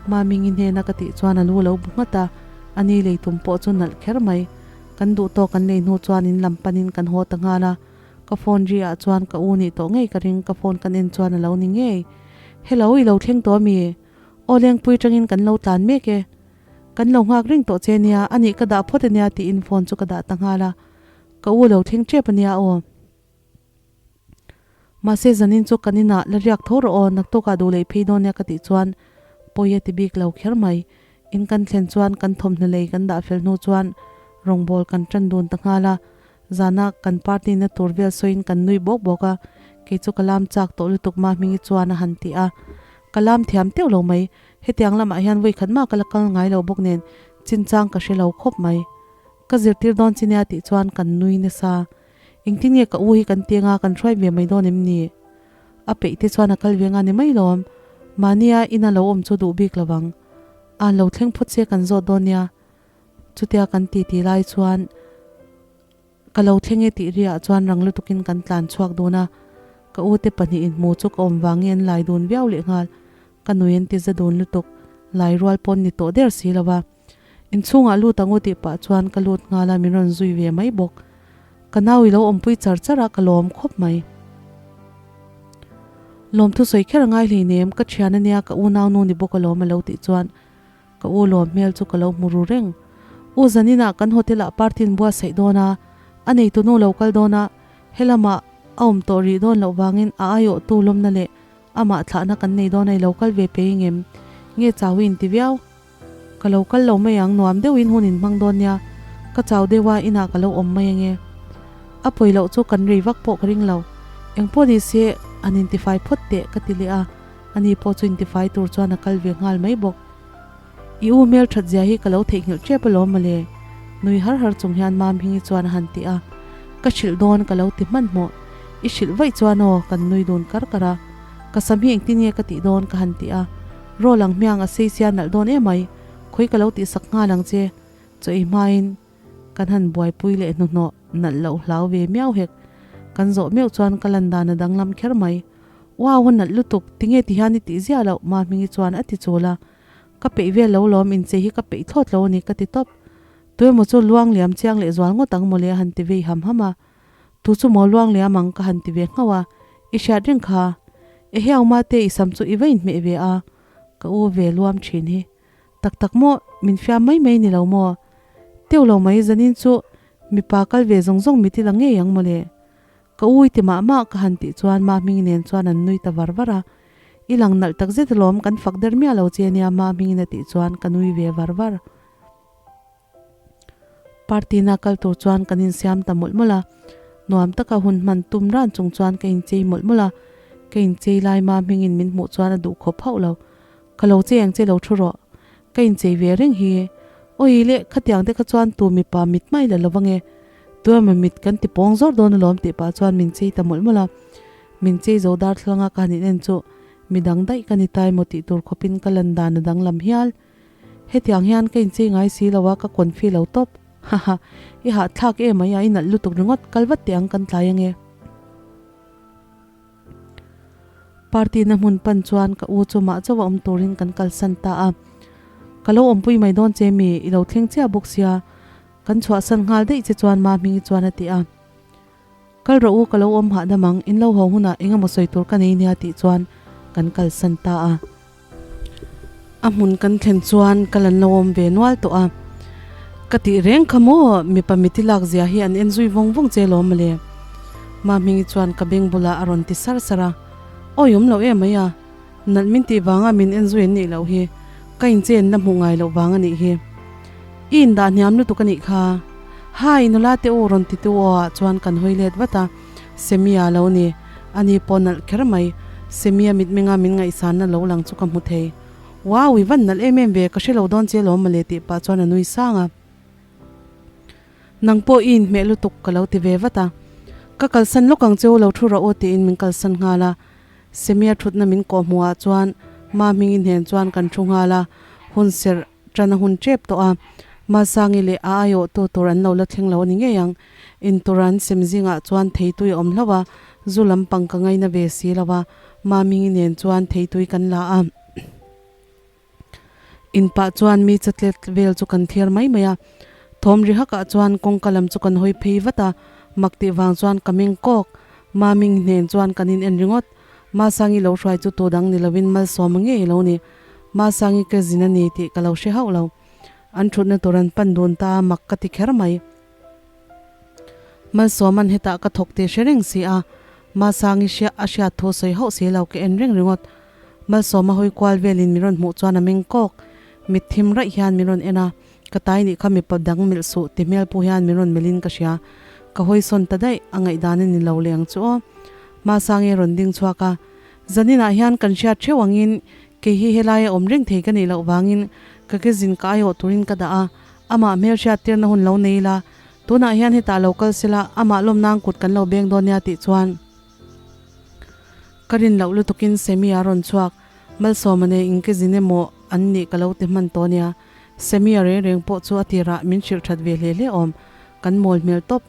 Mamingi hnena ka tih chuan a lu a lo bu nghat a, a ni lei tum pawh chu nalh kher mai. Kan duh tawk kan lei hnu chuan in lam panin kan haw ta nghal a, ka phone ri ah chuan ka u nih tawh ngei ka ring, ka phone kan en chuan a lo ni ngei. Hello, i lo thleng tawh ami? Aw Lengpui tangin kan lo tlan mek e. Kan lo nghak reng tawh che nia, anih ka dah phawt ania tiin phone chu ka dah ta nghal a. Ka u lo thleng tep ania aw. Mahse zanin chu kan inah la riak tho rawh aw, naktukah duh leh phei dawn nia ka tih chuan pawi a ti bik lo kher mai. In kan thlen chuan kan thawmhnaw lei kan dah fel hnu chuan rawngbawl kan tan dun ta nghal a. Zana kan party na tur vel sawiin kan nui bawk bawk a, kei chu ka lam chak tawh lutuk mah hmingi chuan a han ti a. Ka lam thiam teuh lo mai, hetiang lamah hian vawi khat mah ka la kal ngai lo bawk nen chinchang ka hre lo khawp mai. Ka zirtir dawn chi nia tih chuan kan nui nasa. Engtin nge ka u hi kan ti anga kan hruai ve mai dawn em ni? A peih te chuan a kal ve nga ni mai lawm. Mahnia ina lo awm chu duh bik lo vang. A lo thleng phawt se kan zawt dawn nia. Chutia kan titi lai chuan ka lo thleng e tih riah chuan rang lutukin kan tlan chhuak dun a, ka ute pahnihin hmu chu ka awm vangin an lai dun viau leh nghal. Ka nui an ti za dun lutuk. Lai rual pawn ni tawh der si lo a. Inchhungah lut ang u tih pah chuan ka lut nghal a, min rawn zui ve mai bawk. Ka nau i lo awmpui char char a, ka lawm khawp mai. Lawmthu sawi kher a ngai hleinem, ka thian ania ka unau nu ni bawk alawm a lo tih chuan ka u lawm hmel chu ka lo hmu ru reng. U zaninah kan hotel ah party in buatsaih dawn a, a neitu nu lo kal dawn a, helamah a awm tawh rih dawn loh vangin a aiawhtu lawmna leh amah thlahna kan nei dawn a i lo kal ve pei ngem? Nge chau i inti viau? Ka lo kal lo mai ang, nuam deuhin hun in hmang dawn nia, ka chau deuh a, inah ka lo awm mai ange. A pawi loh chu kan rei vak pawh ka ring lo. Eng pawh ni se, an intifai phawt teh ka ti leh a, ani pawh chu intifai tur chuan a kal ve nghal mai bawk. I u hmel that zia hi ka lo theihnghilh tep alawm mawle, nui har har chung hian Mamhingi chuan a han ti a, ka hrilh dawn ka lo ti hmanhmawh. I hrilh vaih chuan aw, kan nui dun kar kar a, ka sam hi engtin nge ka tih dawn ka han ti a, Rawl ang hmiang a sei sia nalh dawn emai, khawi ka lo tihsak nghal ang che, chaw ei hmain kan han buaipui leh hnuhnawh nalh loh hlau ve miau hek, kan zawh meuh chuan ka lan dan a danglam kher mai. Wow a nalh lutuk, tinge ti hian i tih ziah loh Mahmingi chuan a ti chul a, ka peih vel lo lawm inchei hi ka peih thlawt lo a ni ka ti tawp. Tuemaw chu luang liam chiang leh zual ngawt ang mawle a han ti vei ham ham a, Tu chu maw luang liam ang ka han ti ve nghauh a, i hriat reng kha. Ehiau mate i sam chu i va inhmeh ve a, ka u ve luam thin hi. Tak tak maw, min fiam mai mai ni lo maw? Teuh lo mai zanin chu mipa kal ve zawng zawng mit i la ngei ang mawle. Ka u i ti mah mah ka han tih chuan Mahmingi nen chuan an nui ta var var a. I lang nalh tak zet alawm kan fak der miah lo che nia Mahmingin a tih chuan ka nui ve var var. Party na kal tur chuan kan insiam ta mawlh mawlh a, nuam taka hun hman tum ran chung chuan ka inchei mawlh mawlh a, ka inchei lai ma hmingin min hmuh chuan a duh khawp hauh lo. Ka lo chei ang che lo thu rawh, ka inchei ve reng hi. Awi le, khatiang te kha chuan tu mipa mit mai la lo ange, tu emaw mit kan ti pawng zawr dawn alawm tih pah chuan min chei ta mawlh mawlh a, min chei zo darthlalang a ka han inen chu midang daih ka ni ta emaw tih tur khawpin ka lan dan a danglam hial. Hetiang hian ka inchei ngai si lo a, ka confi lo tawp. Haha, i hahthlak em mai a, i nalh lutuk ringawt, kal vat teh ang kan tlai ange. Party na hmun pan chuan ka u chu mah chauh a awm turin kan kalsan ta a. Ka lo awmpui mai dawn che mi, i lo thleng chiah bawk sia, kan chhuahsan nghal daih che chuan Mahmingi chuan a ti a. Kal rawh u, ka lo awm hahdam ang, in lo haw hunah eng emaw sawi tur ka nei nia tih chuan kan kalsan ta a. A hmun kan thlen chuan kal an lo awm ve nual tawh a. Ka tih reng kha maw, mipa miti lak zia hi an en zui vawng vawng che lawm mawle. Mahmingi chuan ka beng bulah a rawn ti sar sar a. Awi awm lo em mai a, nalh min tih vanga min en zui an nih loh hi, ka inchen la hmuh ngai loh vang a nih hi. I indah hniam lutuk a nih kha. Hai, nula te u rawn ti tu aw ah chuan kan hawi let vat a, Semia lo ni. Ani pawh nalh kher mai. Semia mitmenga min ngaihsanna lo lang chu ka hmu thei. Wow, i van nalh em em ve, ka hre lo dawn che lawm mawle tih pah chuan a nui sang a. Nang pawh i inhmeh lutuk ka lo ti ve vat a. Ka kalsan lawk ang che u lo thu rawh u tiin min kalsan nghal a. Semia thutna min kawh hmuhah chuan Mahmingi hnen chuan kan thu nghal a, hun serh Ṭan a hun ṭep tawh a, Masangi leh a aiawhtu tur an lo la thleng lo a ni ngei ang. Intur an sem zingah chuan theitui a awm hlauh a, zu lampang ka ngaina ve si lo a, Mamingi nen chuan theitui kan la a. Inpah chuan mi chatlet vel chu kan thlir mai mai a, thawm ri hakah chuan kawngka lam chu kan hawi phei vat a, mak tih vang chuan ka meng kawk. Mamingi hnen chuan kan in en ringawt. Masangi lo hruai chu tu dang ni lovin malsawm ngei lo ni. Masangi ka zin a ni tih ka lo hre hauh lo. An thutna tur an pan dun ta a, mak ka ti kher mai. Malsawma'n hetah ka thawk tih hre reng si a, Masangi hria a hriat thu sawi hauh si lo ka en reng ringawt. Malsawma hawi kual velin min rawn hmuh chuan a meng kawk. Mit thim raih hian min rawn en a, ka tai nih kha mipa dang milh suh ti hmel pawh hian min rawn melhin ka hria. Ka hawi sawn ta daih, a ngaihdan a ni lo leh ang chu aw. Masangi a rawn ding chhuak a, Zaninah hian kan hriat theuh angin Kei hi helaia awm reng thei ka nih loh vangin ka ke zin ka aiawh turin ka dah a, amah hmel hriattirna hun lo nei ila, tunah hian hetah lo kal sela, amah lawm nan kut kan lo beng dawn nia tih chuan ka rin loh lutukin Semi a rawn chhuak, Malsawma nei in ke zin emaw an nih ka lo ti hman tawh nia, Semi a reng reng pawh chu a tirah min hrilh that ve hle hle awm, kan mawl hmel tawp.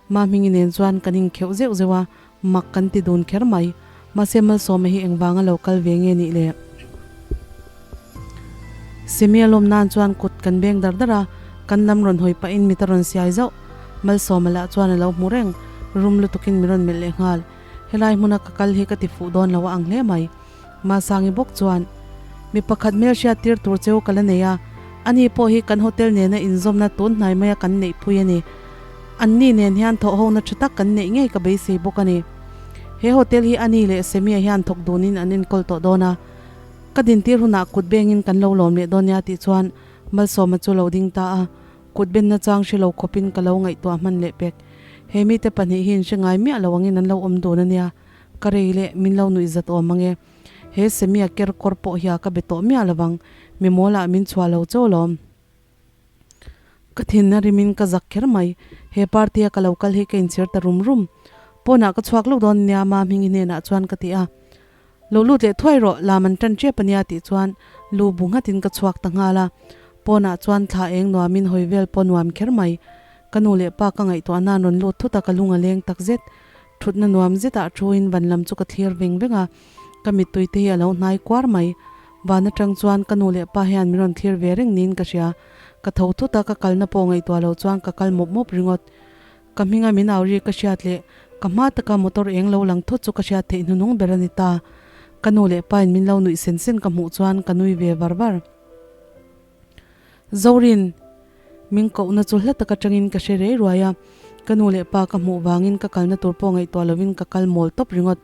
Mahmingi nen chuan kan inkheuh zeuh zeuh a, mak kan ti dun kher mai. Mahse Malsawma hi engvanga lo kal ve nge nih le? Semi a lawm nan chuan kut kan beng dar dar a, kan lam rawn hawi pahin mit a rawn siai zauh. Malsawma lah chuan a lo hmu reng, rum lutukin min rawn melh leh nghal. Helai hmuna ka kal hi ka ti fuh dawn lo a ang hle mai. Masangi bawk chuan, Mi pakhat hmel hriat tir tur cheu ka la nei a, ani pawh hi kan hotel nena inzawmna tun hnai maia kan neihpui a ni. Anni nen hian thawhhona tha tak kan neih ngei ka beisei bawk a ni. He hotel hi ani leh Semia hian thawk dunin an enkawl tawh dawn a, ka dintir hunah kut bengin kan lo lawm leh dawn nia tih chuan Malsawma chu lo ding ta a, kut benna chang hre lo khawpin ka lo ngaihtuah hman leh pek. He mite pahnih hi inhre ngai miah lo angin an lo awm dun a nia. Ka rei leh min lo nuih zat awm ang e. He Semia ker kawr pawh hia ka be tawh miah lovang, mi mawlah min chhuah lo chauh alawm. Ka thinna rimin ka zak kher mai, he party a ka lo kal hi ka inchhir ta rum rum. Pawnah ka chhuak lo dawn nia ma hmingi hnenah chuan ka ti a. Lo lut leh thuai rawh, lam an tan tep ania tih chuan lu bu nghatin ka chhuak ta nghal a. Pawnah chuan thla eng nuamin hawi vel pawh nuam kher mai. Ka nu leh pa ka ngaihtuah nan rawn lut thut a ka lung a leng takzet. Thutna nuam zetah thuin van lam chu ka thlir veng veng a, ka mittui te hi a lo hnai kuar mai. Van atang chuan ka nu leh pa hian min rawn thlir ve reng niin ka hria. Ka tho thut a, ka kalna pawh ngaihtuah lo chuan ka kal mawp mawp ringawt. Ka hminga min au ri ka hriat leh ka hma taka motor eng lo lang thut chu ka hriat theih hnunung ber a ni ta. Ka nu leh pain min lo nuih sen sen ka hmuh chuan ka nui ve var var. Zorin, Min kohna chu hla tak atangin ka hre rei ruai a, ka nu leh pa ka hmuh vangin ka kalna tur pawh ngaihtuah lovin ka kal mawl tawp ringawt.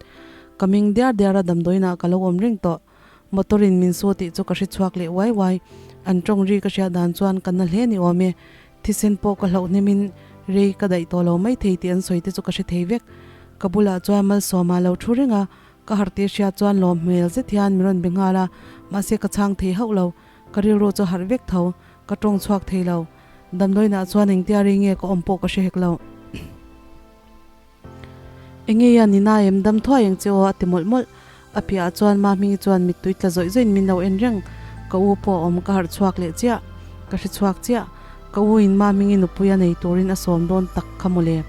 Ka ming diar diar a damdawiinah ka lo awm reng tawh. Motor in min su tih chu ka hre chhuak leh uai uai. An tawng ri ka hriat dan chuan ka na hle ni awm e. Thisen pawh ka hlauh hnemin rei ka daih tawh lo maithei tih an sawi te chu ka hre thei vek. Ka bulah chuan Malsawma lo thu reng a, ka harh tih hriat chuan lawm hmel zet hian min rawn be nghal a, mahse ka chhang thei hauh lo. Ka rilru chu harh vek tho, ka tawng chhuak thei lo. Damdawiinah chuan engtia ri nge ka awm pawh ka hre hek lo. Enge ia ni na em dam thuai ang che aw a ti mawlh mawlh. A piahah chuan Mahmingi chuan mittui tla zawih zawih in min lo en reng. Ka u pawh a awm ka harh chhuak leh chiah. Ka hre chhuak chiah. Ka u in Mahmingi nupui a nei turin a sawm dawn tak kha mawle.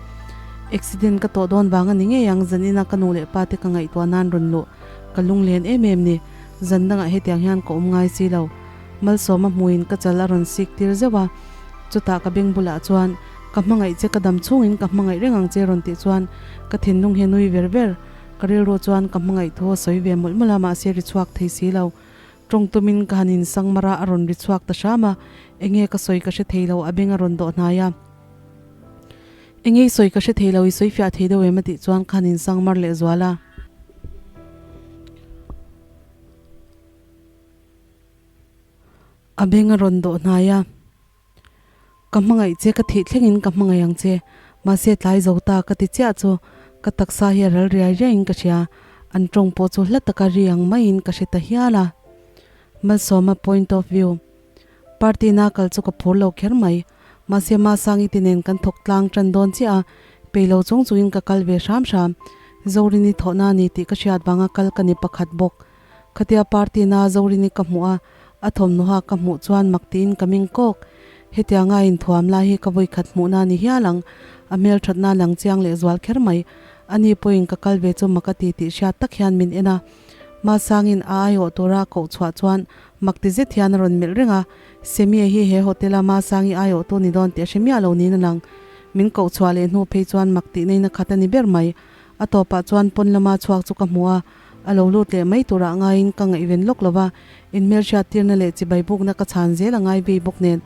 Accident ka tawh dawn vang a ni ngei ang zanina ka nu leh pa te ka ngaihtuah nan rawn luh. Ka lunglen em em ni. Zan dangah hetiang hian ka awm ngai si lo. Malsawma hmuin ka chal a rawn sik tir zeuh a, chutah ka beng bulah chuan, Ka hmangaih che, ka dam chhungin ka hmangaih reng ang che rawn tih chuan ka thinlung hi a nui ver ver. Ka rilru chuan ka hmangaih thu a sawi ve mawlh mawlh a, mahse ri chhuak thei si lo. Tawng tumin ka han insang mar a, a rawn ri chhuak ta hram a, enge ka sawi ka hre thei lo, a beng a rawn dawh hnai a. Enge i sawi ka hre thei lo, i sawi fiah thei deuh em a tih chuan ka han insang mar leh zual a. A beng a rawn dawh hnai a, Ka hmangaih che, ka thih thlengin ka hmangaih ang che, mahse tlai zo ta ka ti chiah chu ka taksa hi a ral riai riaiin ka hria, an tawng pawh chu hla taka ri ang maiin ka hre ta hial a. Malsawma point of view. Party na kal chu ka phur lo kher mai, mahse Masangi te nen kan thawk tlang tan dawn chiah a, pei lo chung chungin ka kal ve hram hram. Zorini thawhna a ni tih ka hriat vanga kal ka ni pakhat bawk. Khatia party na Zorini ka hmuh a, a thawmhnawha ka hmuh chuan mak tiin ka ming kawk. Hetianga inthuam lai hi ka vawikhat hmuhna a ni hial ang, a hmelthatna lang chiang leh zual kher mai. Ani pawhin ka kal ve chu mak a ti tih hriat tak hian min en a. Masangin a aiawh tura a koh chhuah chuan mak ti zet hian a rawn melh reng a, Semie hi he hotel-a Masangi aiawhtu ni dawn tih a hre miah lo niin a lang. Min koh chhuah leh hnu phei chuan mak tih neiin a khat a ni ber mai. A tawpah chuan pawn lama chhuak chu ka hmu a, a lo lut leh mai turah ngaiin ka ngaihven lawk lo va, inhmelhriat tirna leh chibai bukna ka chhan zel a ngai vei bawk nen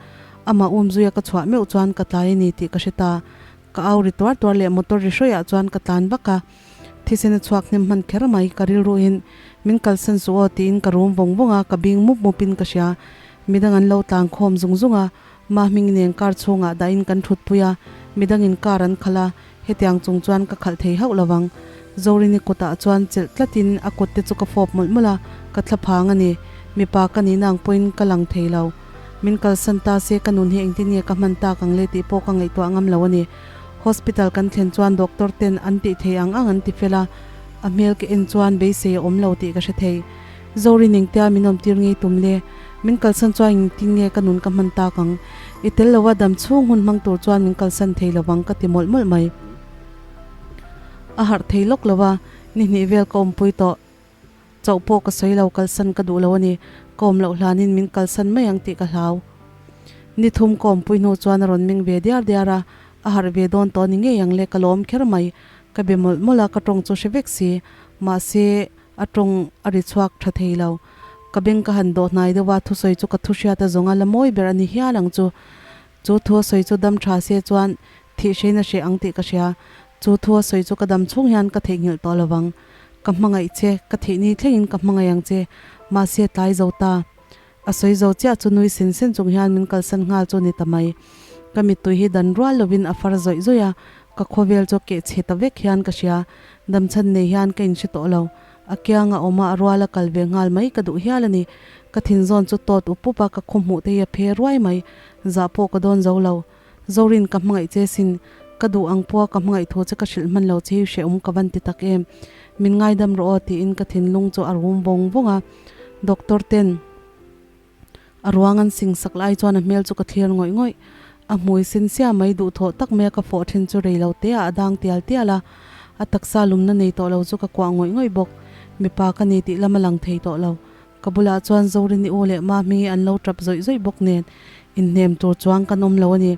amah umzuia ka chhuah meuh chuan ka tlai a ni tih ka hre ta. Ka au ri tuar tuar leh motor ri hrawiah chuan ka tlan vak a, thisen a chhuak hnem hman kher mai, ka rilruin min kalsan suh aw tiin ka rum vawng vawng a, ka bing mup mupin ka hria. Midang an lo tlan khawm zung zung a, Mahming nen car chhungah dahin kan thutpui a, midangin car an khalh a, Hetiang chung chuan ka khalh thei hauh lovang. Zorini kutah chuan chelh tlatin a kut te chu ka fawp mawlh mawlh a, ka thla phang a ni. Mipa ka nihna ang pawhin ka lang thei lo. Min kalsan ta se ka nun hi engtin nge ka hman tak ang le tih pawh ka ngaihtuah ngam lo a ni. Hospital kan thlen chuan doctor ten an tih thei ang ang an ti fel a, a hmel ka en chuan beisei a awm lo tih ka hre thei. Zorin engtia min awmtir ngei tum le? Min kalsan chuan engtin nge ka nun ka hman tak ang? I tel lova dam chhung hun hmang tur chuan min kalsan thei lovang ka ti mawlh mawlh mai. A harh thei lawk lova, ni hnih vel ka awmpui tawh. Chauh pawh ka sawi lo, kalsan ka duh lo a ni. Ka awm loh hlanin min kalsan mai ang tih ka hlau. Ni thum ka awmpui hnu chuan a rawn meng ve diar diar a, a harh ve dawn tawh ni ngei ang le, ka lawm kher mai. Ka be mawlh mawlh a, ka tawng chu hre vek si. Mahse, a tawng a ri chhuak tha thei lo. Ka beng ka han dawh hnai deuh a, thusawi chu ka thu hriat a zawng a, la mawi ber a ni hial ang chu. Chu thu a sawi chu dam tha se chuan thih hrein a hreh ang tih ka hria. Chu thu a sawi chu ka dam chhung hian ka theihnghilh tawh lo vang. Ka hmangaih che, ka thih ni thlengin ka hmangaih ang che, mahse tlai zo ta. A sawi zo chiah chu nui sen sen chung hian min kalsan nghal chu ni ta mai. Ka mittui hi dan rual lovin a far zawih zawih a, ka khawvel chu keh chhe ta vek hian ka hria. Damchhan nei hian ka inhre tawh lo. A kianga awm a, a ruala kal ve nghal mai ka duh hial a ni. Ka thinzawn chu tawt up up a, ka khaw hmuh te hi a phe ruai mai. Zah pawh ka dawn zo lo. Zorin ka hmangaih che sin, ka duh ang pawha ka hmangaih thu che ka hrilh hman lo che hi hrehawm ka van ti tak em. Min ngaidam rawh aw tiin ka thinlung chu a rum vawng vawng a. Doctor ten a ruang an sing sak lai chuan a hmel chu ka thlir ngawih ngawih. A hmui sin sia mai duhthawh tak maia ka fawh thin chu rei lo te ah a dang tial tial a. A taksa lumna nei tawh lo chu ka kuah ngawih ngawih bawk. Mipa ka ni tih lam a lang thei tawh lo. Ka bulah chuan Zorini u leh Mahmingi an lo tap zawih zawih bawk nen inhnem tur chuang kan awm lo a ni.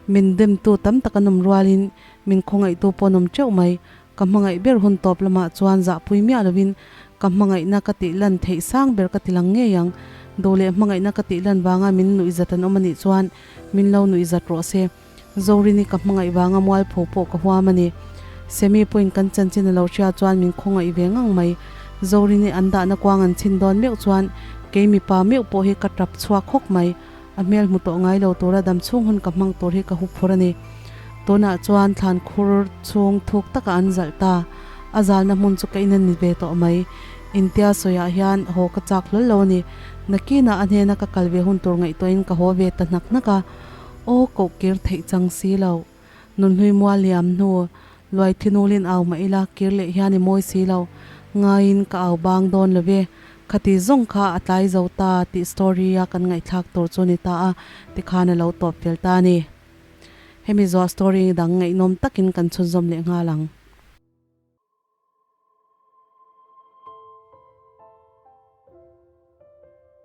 Min demtu tam tak an awm rualin min khawngaihtu pawh an awm teuh mai. Ka hmangaih ber hun tawp lamah chuan zahpui miah lovin ka hmangaihna ka tih lan theih sang ber ka ti lang ngei ang. Duh leh hmangaihna ka tih lan vanga min nuih zat an awm a nih chuan min lo nuih zat rawh se. Zorini ka hmangaih vanga mualpho pawh ka huam a ni. Semi pawhin kan chanchin a lo hria chuan min khawngaih ve ngang mai. Zorini an dahna kuang an chhin dawn meuh chuan kei mipa meuh pawh hi ka tap chhuak hawk mai. A hmel hmu tawh ngai lo tura dam chhung hun ka hmang tur hi ka hu phur a ni. Tunah chuan thlan khur chhung thuk takah an zalh ta. A zalna hmun chu ka in a ni ve tawh mai. Intia sawiah hian haw ka chak hlawl lo a ni. Nakinah a hnena ka kal ve hun tur ngaihtuahin ka haw ve ta hnak hnak a. Aw koh kir theih chang si lo. Nunhlui mual liam hnu, luai thinulin au mah ila kir leh hian i mawi si lo. Ngaiin ka au bang dawn lo ve. Khati zawng kha a tlai zo ta tih story a kan ngaihthlak tur chu ni ta a, tikhan a lo tawp fel ta a ni. Hemi zawh story dang ngaihnawm takin kan chhunzawm leh nghal ang.